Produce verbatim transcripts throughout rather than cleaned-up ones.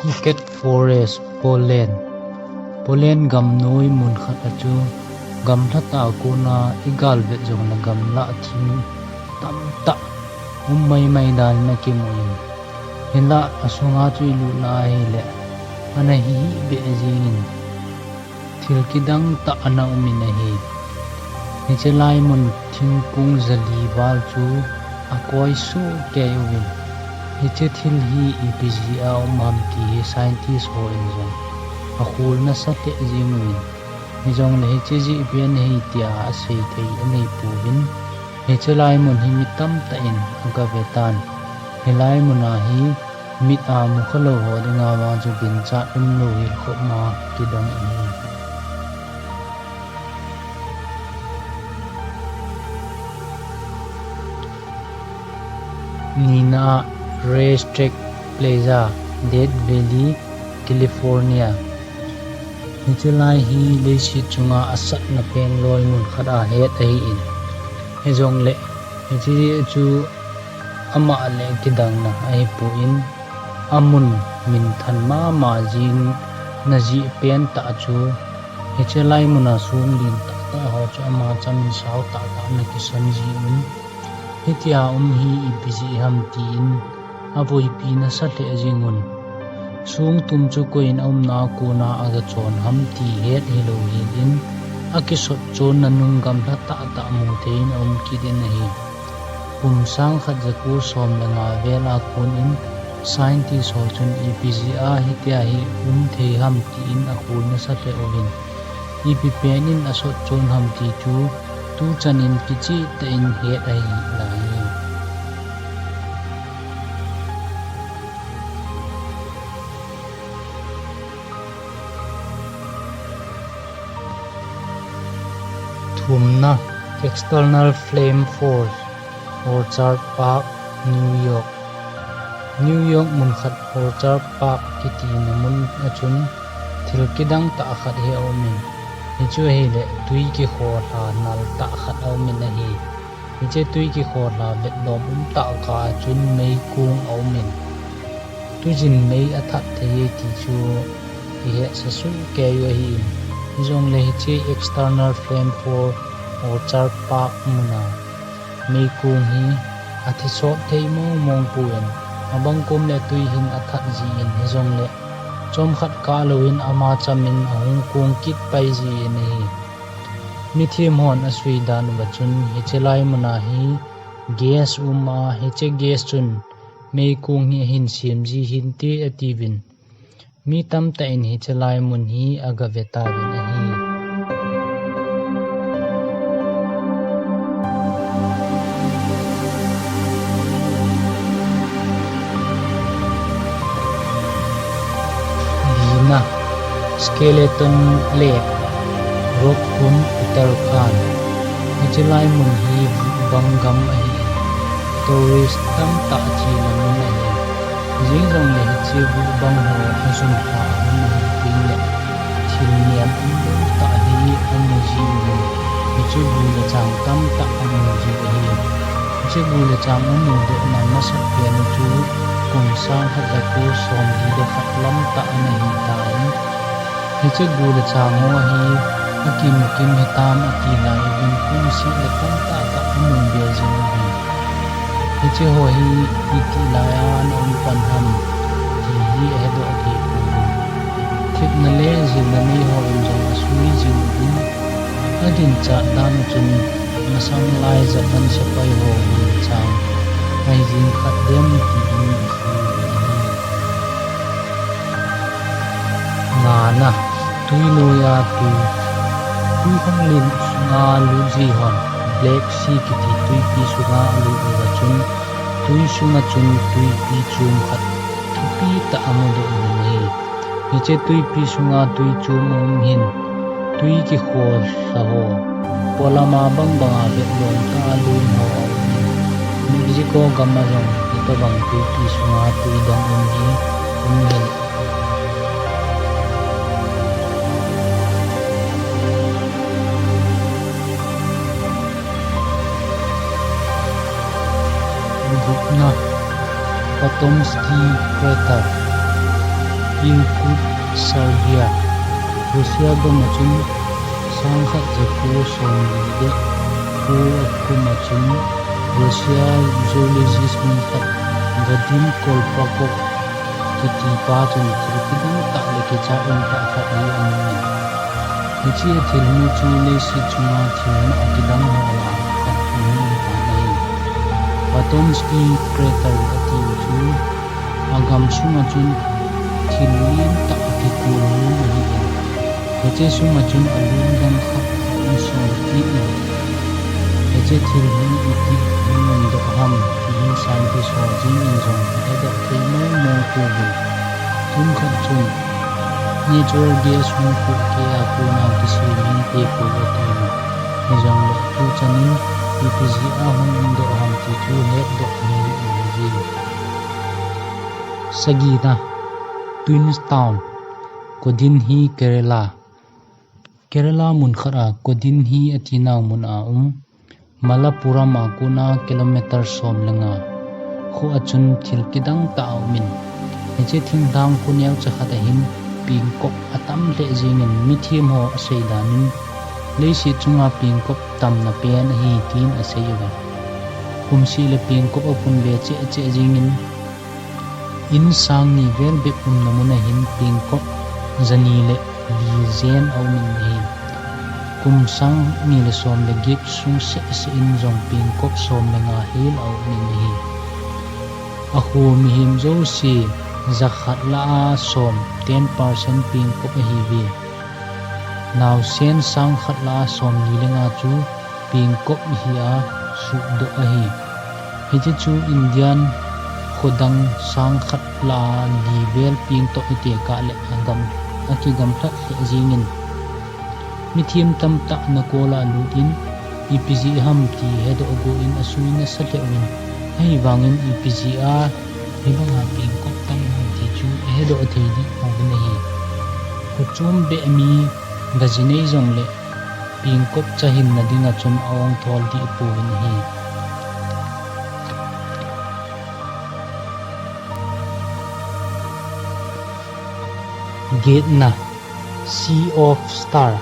Rocket Forest, Poland. Poland gamnoi mun khat a chu gamla tah a kona i galvet jongle gamla thing tamtah um maimai dan in akimu in, hinlah asunga chu i lutna ahile ana hihih beh jingin, thil kidang tah ana um in ahi. Hiche lai mun thingkung jali val chu akoi sohkei uvin, hiche thil hi ipi jeh a um ham ti hi scientist hon jong akhol nasa lheh jing uvin, hijongle hiche jeh pen ahi tia asei thei anei pouvin, hiche lai mun hi mi tamtah in aga ve tan. Hilai mun a hi mit a mu khalou ho dinga vang chu ginchat umlou hel khop ma kidong ahi. Nina, Race Track Plaza, Death Valley, California. Hiche lai hi leiset chunga asatna pen loi mun khat ahet ahin, hijongle hiche chu ama le kidangna ahipon, amun minthan mama jing na jeh pen tah chu hiche lai mun a song lin tahtah ho chu ama chamin sao tahtah ana kisan jin, hitia um hi ipi jeh ham tin avoipi nasa lheh jingun, song tum chu koiin aumna a kona aga chon ham ti het hilou helin, akisot chonna nung gamla tahtah mu thei in aum kit in ahi. Kum sang khat ja ko som le nga vel a kon in scientist ho chun ipi jeh a hitia hi um thei ham tin akhol nasa lheh uvin, ipi pen in asot chon ham ti chu tuchan in kicheh tah in het ahi lai. Thumna, External Flame Force, Orchard Park, New York. New York mun khat Orchard Park kitina mun a chun thil kidang tah khat hi aumin, hichu ahile twi kikholha nal tah khat aumin ahi. Hiche twi kikholha vetlom um tah kah a chun meikong aumin, tujin mei athat thei e ti chu ihetsah sohkei u ahin, hijongle hiche External Flame Force Orchard Park muna meikong hi athisot thei mong mong pon, abang kom le twi hin athat jin, hijongle chomkhat kah louvin ama chamin ahung kong kit pai jin ahi. Mithem hon asui dan uva chun hiche lai muna hi gas um a, hiche gas chun meikong hi ahin sem ji hinte atiuvin, mi tamtah in hiche lai mun hi aga ve tauvin ahi. Lina, Skeleton Lake, Rupkund, Uttarakhand. Hiche lai mun hi vuhbang gam ahin, tourist tamtah chena mun ahi. Hijeh jongle hiche vuhbang ho ajumlha aum ahi tengle, thil niam umlou tah hi amu jiuvin, hichu gu le chang tamtah amu ji ahi. Hiche gu le chang amudohna masapen u chu kum sang khat ja ko somli le khat lam tah ana hitan, hiche gu le chang ho hi akim akim hitam ati lai uvin, kumseh le tamtah tah amu be jing uvin, hiche ho hi itih lai a ana um pan ham ti hi ahedoh thei pouvin, thepna le jilna nei hon jong asui jing uvin, aginchat dan u chun masang lai Japan sepai ho ginchang ahi jing khat dem tin asui uvin ahi. Ngana, twi noiya twi. Twikhanglen sunga lut ji hon Black Sea kiti twipi sunga alut uva chun, twi sunga chun twipi chom khat thupi tah amudoh uvin ahi. Hiche twipi sunga twi chom aum hin, twi kikholha ho, polama bang banga vetlom tah a lum ho aumin, Mexico gam a jong hitobang twipi sunga twi dang um hi um hin. Gupna, Potomsky Crater. Irkutsk, Siberia. Russia gam a chun sangkhat jako somli le ko a kum a chun Russia geologist mi khat Vadim Kolpakov kiti pa chun thil kidang tah le kicha um tah khat hi amu in. Hiche a thilmu chu leiset chunga thilma kidang ho lah a khat ahi tan ahi. Potemkin crater ati chu a gam sunga chun thil lentah kikol lum ahi in. Hiche sunga chun alum dang khat aum son kit in. Hiche thil hi iti hung umdoh ham ti hi scientist ho jing in jong ahedoh thei mong mong pouvin. Kimkhat chun natural gas hung pohkeh a kona kisem hinte poi atin. Hijongle tuchan in ipi jeh a hung umdoh ham ti chu hetdoh ahi in ahi. Sagina, Queenstown, Kodinhi, Kerala. Kerala mun khat a Kodinhi ati nau mun a um, Malappuram a kona kilometer som le nga kho a chun thil kidang tah aum in. Hiche thinglhang kho neocha khat a hin pengkop atam lheh jeng in, mithem ho asei dan in leiset chunga pengkop tamna pen ahi tin asei uve. Kum seh le pengkop apun be cheh cheh jeng in, in sang ni vel bep umna mun a hin pengkop jani le li jen aum in ahi. Kum sang ni le som le get sung seh seh in jong pengkop som le nga hel aum in ahi. Akho mihem jouse jakhat lah a som, ten percent pengkop ahiuve. Naosen sangkhat lah a somli le nga chu pengkop hi a suhdoh ahi. Hiche chu Indian khodang sangkhat lah a li vel pengtoh hite kah le agam, akigamlhat lheh jeng in. Mithem tamtah nakol a lut in, ipi jeh ham ti hedoh go in asui nasa lheh uvin. Ahivangin ipi jeh a hibanga pengkop tam ham ti chu ahedoh thei deh pouvin ahi. Kho chom beh mi gaji nei jongle pengkop cha hinna dinga chun aong thol deh pouvin ahi. Getna, Sea of Star,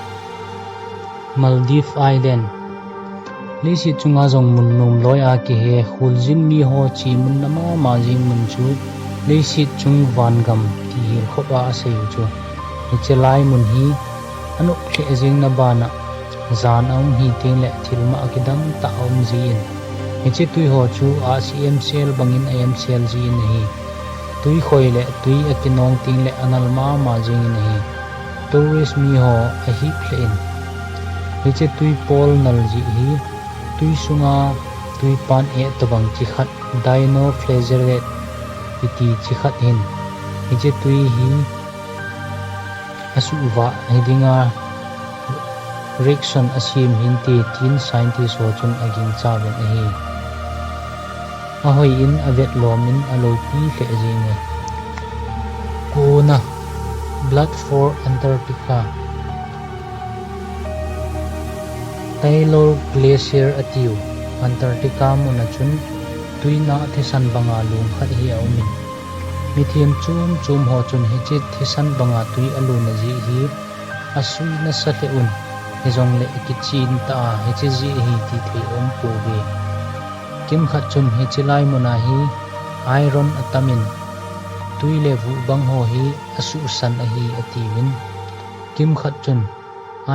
Maldives Island. Leiset chunga jong mun nomloi a kihe, kholjin mi ho chemunna mama jeng mun chu leiset chung vangam ti hilkhop a asei u chu. Hiche lai mun hi anop lheh jengna bana jan aum hi tengle thilma kidang tah aum jin, hiche twi ho chu ahsi emsel bangin a emsel jin ahi. Twi khoi le twi akinong tengle anal mama jengin ahi. Tourist mi ho ahip lheh in, hiche twi pol nal jeh hi twi sunga twi pan eh tobang chi khat, dinoflagellate kiti chi khat hin, hiche twi hi asuhvah hi dinga reaction asem hinte tin scientist ho chun agingcha uvin ahi. Ahoi in avetlom in aloupi lheh jenge. Kona, Blood for Antarctica. Taylor Glacier atiu Antarctica mun a chun twina thisan banga lum khat hi aumin, mithem chom chom ho chun hiche thisan banga twi aluna jeh hi asui nasa lheh un, hijongle kichen tah a hiche jeh ahi ti thei aumpouve. Kimkhat chun hiche lai muna hi iron atamin, twi le vuh bang ho hi asuhsan ahi atiuvin. Kimkhat chun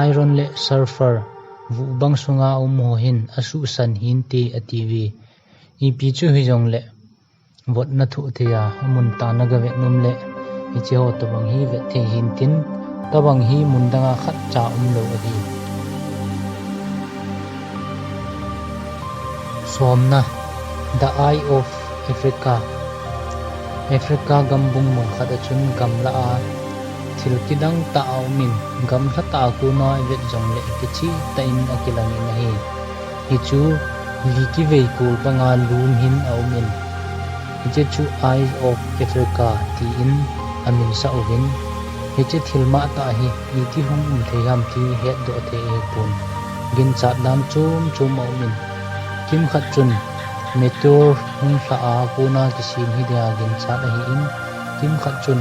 iron le sulphur vuh bang sunga um ho hin asuhsan hinte atiuve. Ipi chu hijongle votna thoh thei a, amun tah a gave nom le, hiche ho tobang hi vet thei hintin, tobang hi mun danga khatcha umlou ahi. Somna, The Eye of Africa. Africa gambung mun khat a chun gamla a thil kidang tah aumin, gamla tah a kona ivet jongle kicheh tah in akilangin ahi. Hichu li kivei kol banga lum hin aumin, hiche chu Eye of Africa tin aminsah uvin, hiche thilma tah hi iti hung um thei ham ti hetdoh thei ahipon, ginchat dan chom chom aumin, kimkhat chun meteor hung lhah a kona kisem hi dinga ginchat ahin, kimkhat chun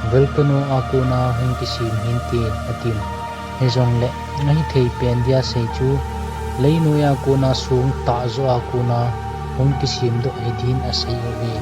Volcano a kona hung kisem hinte, atin. Hijongle, ahithei pen dia sei chu, leinoiya kona song tah joh a kona hung kisemdoh hidin asei uve.